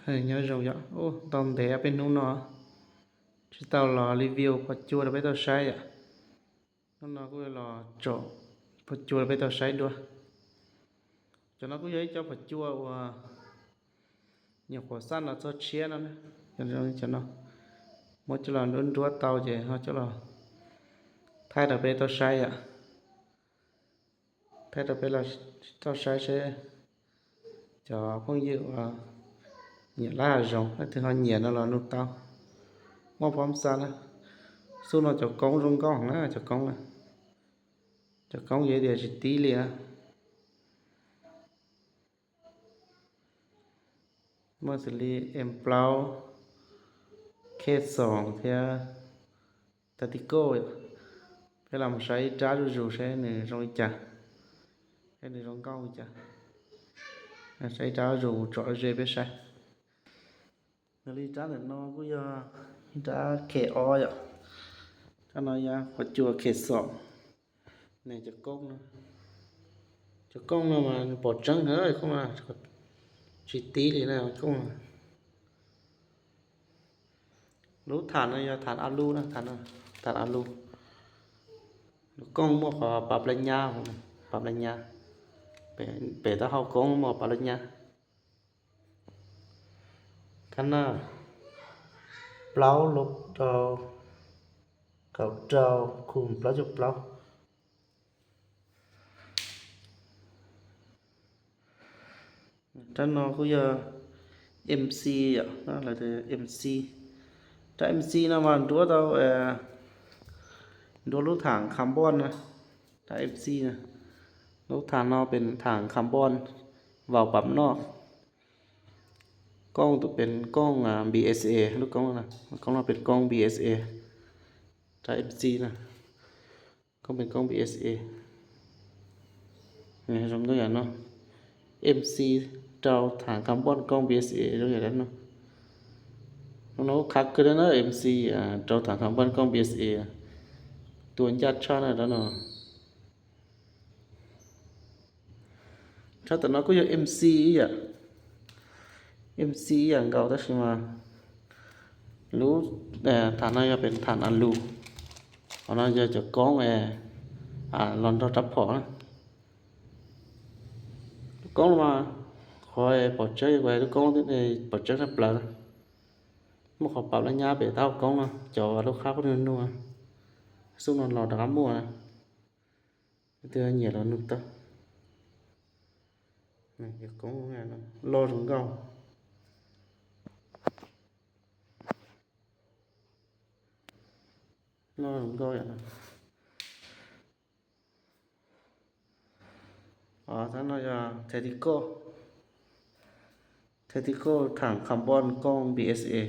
Nyob zoo yom, ntau ntev peb hnub no tsis tau los review phom cua rau peb tau saib yom. Hnub no kuj los tsom phom cua rau peb tau saib dua. Cov no kuj yog ib co phom cua uas nyuam qhuav xaj no txog tshiab no. Cov no muab coj los nruab nruab tau ces ho coj los thaij rau peb tau saib yom. Thaij rau peb tau saib seb cov phooj ywg uas nyiam laib hav zoov leej twg ho nyiam no los nug tau. Muaj phab xa na, xub no cov koob zoo nkauj na, cov koob na, cov koob yog tias tsis tib li na. Muaj xws li em plaub, khe xoom thiab tactical. Peb los saib ib rab zuj zus seb nws zoo li cas, seb nws zoo nkauj li cas. Saib ib rab zuj zus tsom ze peb saib. Nws li rab ntawm no kuj yog ib rab khe ob yom. Rab no yog phom cua khe xoom. Nws cov koob no, cov koob no mas pom tseeb na, koob no tsis tib li na, koob no. Lub tham no yog tham alu na, tham alu. Lub koob muaj qhov pav plab nyab, pav plab nyab. Pem taub hau koob muaj pav plab nyab. Khab na, plaub lub rau kaum rau khu plaub caug plaub. Rab no kuj yog MC yom, lawv tias MC. Rab MC no mas nruab tau, nruab lub tham carbon na. Rab MC na, lub tham no pem tham carbon, vau pam noj. Koob tus pem koob BSA, lub koob no, koob no pem koob BSA. Rab MC na, koob pem koob BSA. Zoo nkauj yam no, MC rau tham carbon koob BSA zoo yam no. Lub no kuj qab kawg na, MC rau tham carbon koob BSA. Tua ncaj tshaj na rab no. Tshaj tam no kuj yog MC ib yam, MC ib yam nkaus tab sis mas lub tham no yog pem tham alu, qhov no yog cov koob los nrog rab phom. Lub koob no mas qhov pom tseeb, lub koob pom tseeb tshaj plaws. Muaj qhov pav plab nyab pem taub hau koob no, cov lub qab poj nug nug, xub no los rov qab muaj. Leej twg nyiam los nug tau. Loj zoo nkauj, loj zoo nkauj yam no. Tab no yog tactical, tactical tham carbon koob BSA.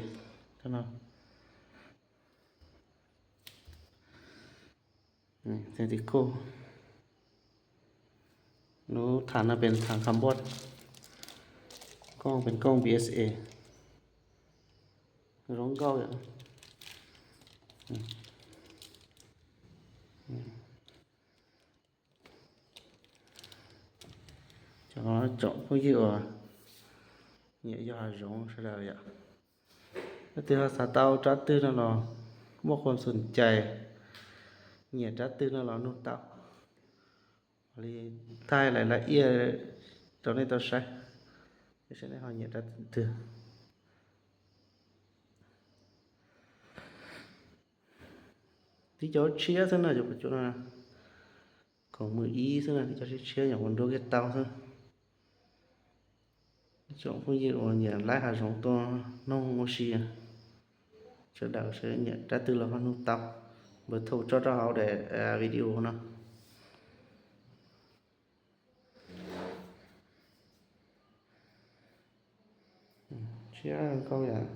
Tactical, lub tham no pem tham carbon, koob pem koob BSA. Zoo nkauj yam. Cov tsoom phooj ywg uas nyiam yos hav zoov sawv daws yom, leej twg ho xav tau rab twg no los muaj qhua xum cais, nyiam rab twg no los nug tau. Li thaij lais laj iaj rau nej tau saib, saib nej ho nyiam rab twg. Tib co tshiab xwb na, cov pom cuam no, khoom mws ib xwb na, tib co tshiab tshiab nyuam qhuav nruab kiag tau xwb. Tsoom phooj ywg uas nyiam laib hav zoov tuaj noog ua si, sawv daws sawv nyiam rab twg los ho nug tau. Npawb thau tso rau hauv daim video no. Tshiab nkauj yam.